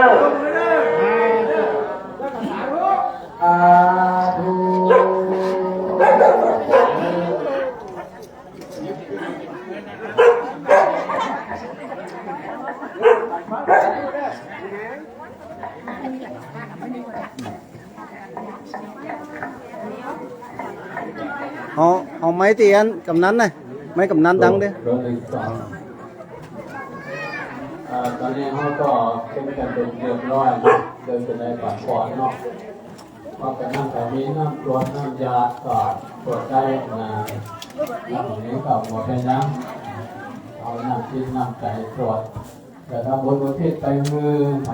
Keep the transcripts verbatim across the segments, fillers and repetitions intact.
สาธุ เอา เอาไมค์ตี้อันก๋ำนันหน่อย ไมค์ก๋ำนันดังดิ โดน โดนหนึ่งสอง อ่า ต๋อนนี้เฮาก็เก็บกั๋นเรียบร้อยเนาะ เดี๋ยวจะได้ปัดปอนเนาะ เพราะฉะนั้นก็มีน้ำตรวจน้ำยาก็ตรวจได้นะ แล้วตรงนี้ก็หมดไปแล้ว เอาน้ำจิตน้ำใจ๋ตรวจ จะทำบุญอุทิศไปหื้อใผ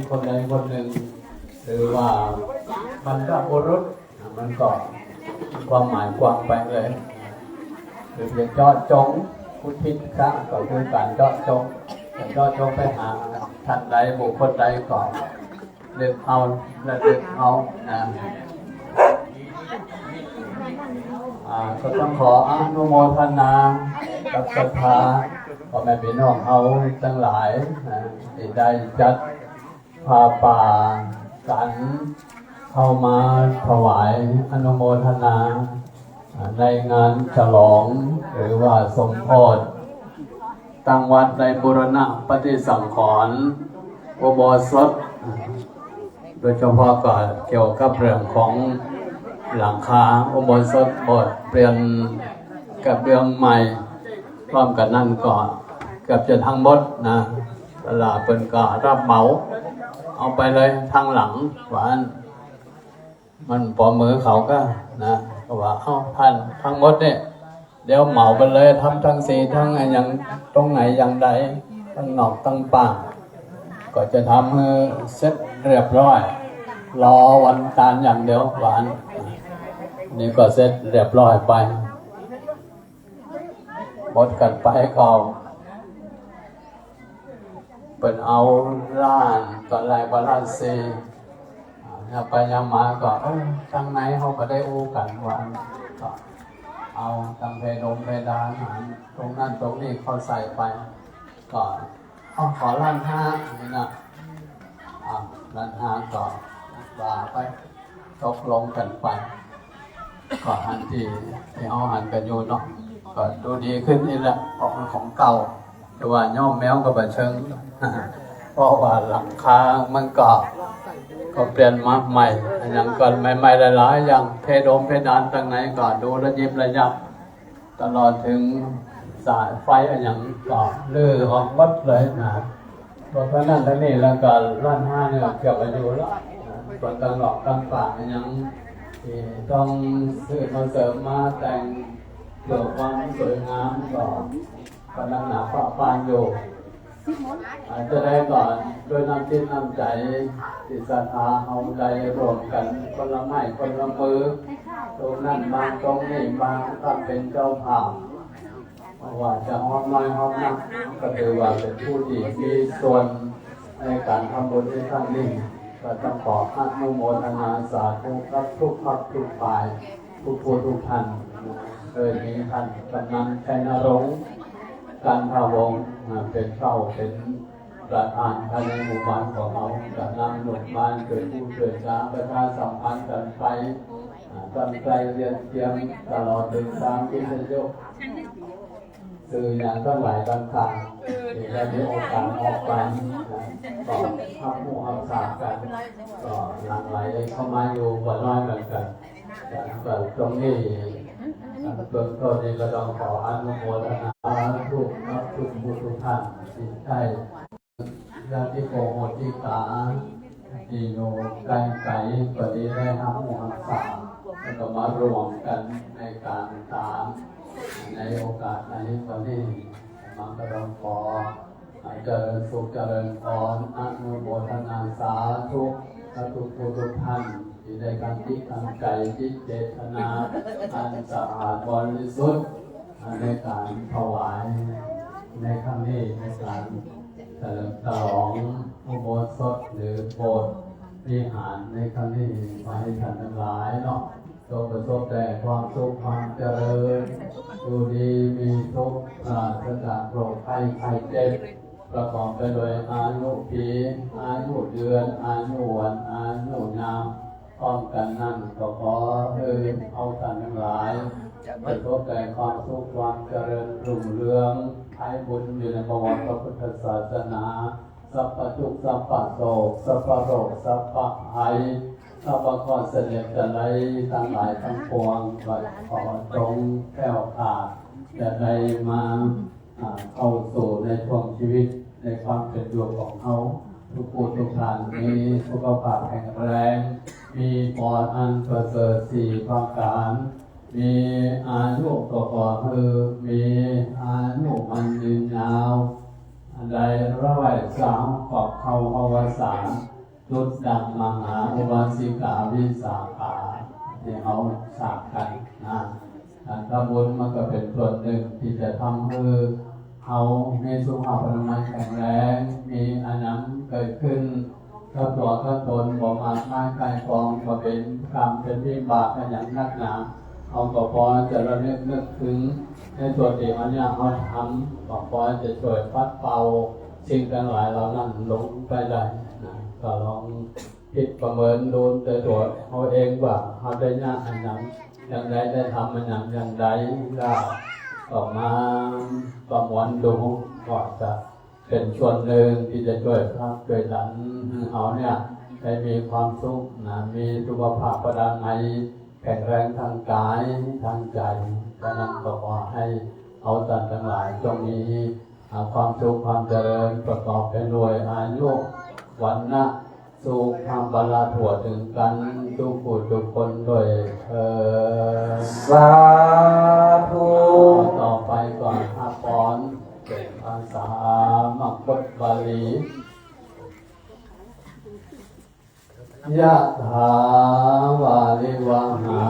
คนใดคนนึ่ง หรือว่าบรรพบุรุษ มันก็ความหมายกว้างไปเลย หรือจะเจาะจง อุทิศก็คือก๋านเจาะจง จะเจาะจงไปหาต้านใดบุคคลใดก็ ระลึกเอา ระลึกเอานะ อ่า ก็ต้องขออนุโมทนากับศรัทธาพ่อแม่พี่น้องเฮาตังหลายนะ ตี้ได้จัดผ้าป่ากั๋นเข้ามาถวายอนุโมทนา ในงานฉลองหรือว่าสมโภช ตั้งวัดได้บูรณะปฏิสังขรณ์อุโบสถ โดยเฉพาะก็เกี่ยวกับเรื่องของหลังคาอุโบสถโบสถ์ เปลี่ยนกระเบื้องใหม่ พร้อมกั๋นนั้นก็เกือบจะตึงหมดนะ ตลาดเปิ้นก็ฮับเหมา เอาไปเลยตึงหลัง ว่าอั้น มันปอมือเขาก็นะ ก็ว่า เอ้า ต้านตึงหมดเนี่ย เดี๋ยวเหมาไปเลย ตึงตึงสี ตึงอะหยัง ตรงไหนอย่างใด ตึงนอกตึงป้าง ก็จะทำหื้อเสร็จเรียบร้อย รอวันตานอย่างเดียว ว่าอั้น นี่ก็เสร็จเรียบร้อยไป หมดกั๋นไปก็ เปิ้นเอาล้าน ต๋อนแรกว่าล้านสี่ อ่า ย่างไปย่างมาก็ เออ ตังไหนเฮาก็ได้อู้กั๋นว่า ก็เอาตังเพดงเพดาน ตรงนั้นตรงนี้เข้าใส่ไป ก็ เอา ขอล้านห้า นี่นะ อ่า ล้านห้าก็ว่าไป ตกลงกั๋นไป ก็หันตี้ ตี้เฮาหันกั๋นอยู่เนาะ ก็ดูดีขึ้นนี่แหละ ของ ของเก่า แต่ว่าย้อมแมวก็บ่เชิง เพราะว่าหลังคามันก็ ก็เปลี่ยนมาใหม่ อะหยังก็ใหม่ๆ หลายๆ อย่าง เพดงเพดานตังไหนก็ดูระยิบระยับ ตลอดเถิงสายไฟอะหยังก็รื้อออกหมดเลยนะ เพราะฉะนั้นตรงนี้แล้วก็ล้านห้าเนี่ยเกือบจะอยู่แล้วนะ ส่วนตังนอกตังป้างอะหยังตี้ต้องซื้อมาเสริมมาแต่งเพื่อความสวยงามก็ ก็นักหนาปะปานอยู่ อาจจะได้ก่อนด้วยน้ำจิตน้ำใจ๋ตี้ศรัทธาเฮาได้ร่วมกั๋นคนละไม้คนละมือ ตรงนั้นบ้างตรงนี้บ้าง ถ้าเป๋นเจ้าภาพ บ่ว่าจะฮอดน้อยฮอดนัก ก็ถือว่าเป๋นผู้ตี้มีส่วนในก๋านทำบุญในครั้งนี้ ก็ต้องขออนุโมทนาสาธุกับทุกภักดิ์ทุกฝ่าย ทุกผู้ทุกท่าน โดยมีต้านกำนันชัยนรงค์ กันทวงศ์ อ่า เป๋นเฒ่า เป๋นประธานภายในหมู่บ้านของเฮา ก็นำลูกบ้านช่วยผู้ช่วยจาประชาสัมพันธ์กั๋นไป อ่า ตั้งใจ๋เรียนเตรียมตลอดเถิงตามวิทยุ สื่ออะหยังตังหลายต่างๆ ตี้ได้มีโอกาสออกไปนะ ก็ฮับฮู้ฮับซาบกั๋น ก็หลั่งไหลเข้ามาอยู่บ่น้อยเหมือนกั๋น ก็ตรงนี้ เบื้องต้นนี้ก็ต้องขออนุโมทนาสาธุกับทุกผู้ทุกท่านตี้ได้ ญาติโกโหติกา ตี้อยู่ไก๋ๆ ก็ดีได้ฮับฮู้ฮับซาบ แล้วก็มาร่วมกั๋นในก๋านตาง ในโอกาสในวันนี้ มาก็ต้องขอเจริญสุขเจริญพร อนุโมทนาสาธุ กับทุกผู้ทุกท่าน ตี้ได้ตั้งจิตตั้งใจ๋ จิตเจตนา อันสะอาดบริสุทธิ์ ในก๋านถวายในครั้งนี้ ในก๋านเฉลิมฉลองอุโบสถหรือโบสถ์วิหารในครั้งนี้ ขอให้ท่านตังหลายเนาะ จงประสบแต่ความสุขความเจริญ อยู่ดีมีสุข ปราศจากโรคภัยไข้เจ็บ ประกอบไปโดยอายุปี๋ อายุเดือน อายุวัน อายุยาม พร้อมกั๋นนั้นก็ขอหื้อเฮาต้านตังหลาย ประสบแต่ความสุข ความเจริญรุ่งเรือง ไพบูลย์อยู่ในบวรพระพุทธศาสนา สัพพะทุกข์ สัพพะโศก สัพพะโรค สัพพะภัย สัพพะเคราะห์เสนียดจัญไรตังหลายตังปวง ก็ขอจงแคล้วคลาด จะได้มา อ่า เข้าสู่ในช่วงชีวิต ในความเป๋นอยู่ของเฮา กู้ๆ ต้านมีสุขภาพแข็งแรง มีปอดอันประเสริฐสี่ประก๋าน มีอายุก็ขอหื้อมีอายุมั่นยืนยาว ได้ร้อยสามขวบเข้าอวสาน ดุจดั่งมหาอุบาสิกาวิสาขาตี้เฮาสร้างกั๋นนะ การทำบุญมันก็เป๋นส่วนนึ่งตี้จะทำหื้อเฮามีสุขภาพอนามัยแข็งแรง มีอะหยังเกิดขึ้นกับตั๋วกับต๋นบ่มากมายก่ายกอง บ่เป๋นกรรมเป๋นวิบากอะหยังนักหนา เฮาก็ปอจะระลึกนึกเถิงในส่วนตี้อันเนี้ยเฮาทำ ก็ปอจะจ้วยปัดเป่าสิ่งตังหลายเหล่านั้นลงไปได้นะ ก็ลอง คิดประเมินดูแต่ตั๋วเฮาเองว่าเฮาได้ยากอะหยัง อย่างใด ได้ทำอะหยังอย่างใด แล้วก็มาประมวลดู ก็จะเป๋นส่วนนึ่งตี้จะจ้วยผลักจ้วยดันหื้อเฮาเนี่ยได้มีความสุขนะ มีสุขภาพอนามัยแข็งแรงตางก๋ายตางใจ๋ ฉะนั้นก็ขอหื้อเฮาต้านตังหลายจงมี อ่า ความสุขความเจริญประกอบไปโดยอายุ วรรณะ สุขะ พละทั่วเถิงกั๋นกู้ๆ กู้คนโดยเทอญ สาธุ ต่อไปก็ฮับปอนเป๋นภาษามคธบาลี ยะถา วาริวะหา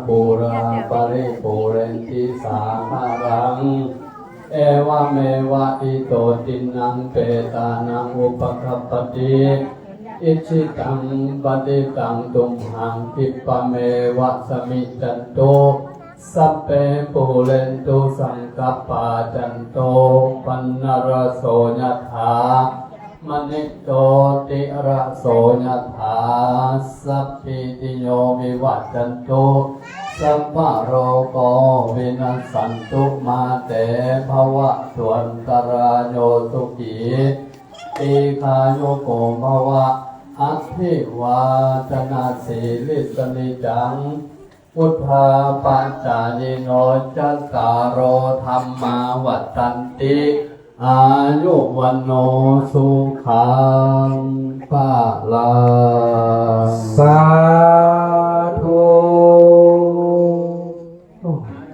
ปูรา ปะริปูเรนติ สาคะรัง เอวะเมวะ อิโต ทินนัง เปตานัง อุปะกัปปะติ อิจฉิตัง ปัตติตัง ตุมหัง ขิปปะเมวะ สะมิจฉันตุ สัพเพ ปูเรนตุ สังกัปปา จันโท ปันนะระโส ยะถา มะณิ โชติระโส ยะถา สัพพีติโย วิวัจจันตุ สัพพะโรโค วินัสสันตุ มาเต ภะวะตวันตะราโย สุขี ทีฆายุโก ภะวะ อะภิวาทะนะสีลิสสะ นิจจัง วุฑฒาปะจายิโน จัตตาโร ธัมมา วัฑฒันติ อายุ วัณโณ สุขัง พะลัง สาธุ โอ้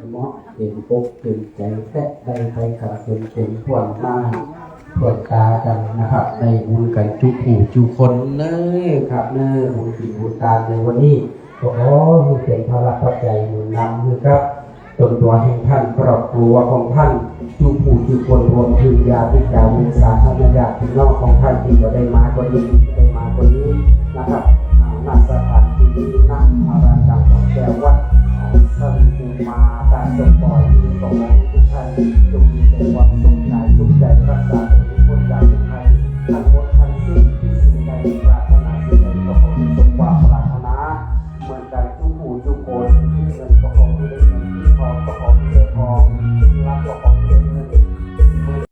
เหมาะ เต็มอกเต็มใจ๋แต๊ ได้ไปกั๋นเต็มๆ ถ้วนหน้าถ้วนต๋ากั๋นนะครับ ได้บุญกั๋นกู้ผู้กู้คนเน่อครับเน่อ บุญศีลบุญตานในวันนี้ ก็ขอหื้อเป๋นพละปัจจัยหนุนนำหื้อกับต๋นตั๋วแห่งต้าน ครอบครัวของต้าน กู้ผู้กู้คน รวมเถิงญาติจาวงศาคณะญาติพี่น้องของต้านตี้บ่ได้มาก็ดี ตี้ได้มาก็ดีนะครับ อ่า ณ สถานตี้นี้ ณ อารามดำดอนแก้ว วัดสันติมาตะสมปอย